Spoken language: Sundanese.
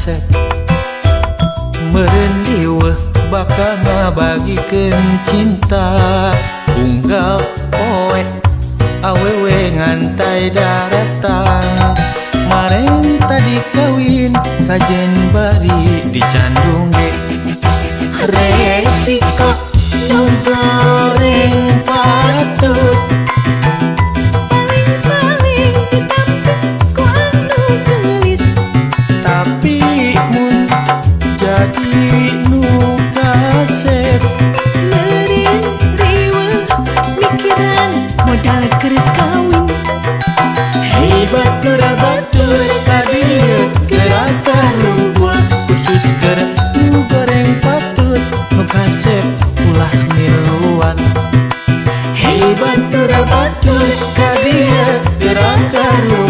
kasep. Meureun diweuh bakal ngabagikeun cinta. Unggal poe awewe ngantai daratang. Mareng tadi kawin kajen bari dicandung ge. Resiko nu goreng patut. Paling-paling ditampuk ku anu geulis. Tapi mun jadi nu kasep. Meureun riweuh mikiran modal keur kawin. Hei batur batur kadieu geura karumpul. Khusus keur nu goreng patut nu kasep ulah miluan. Hei batur batur kadieu geura karumpul.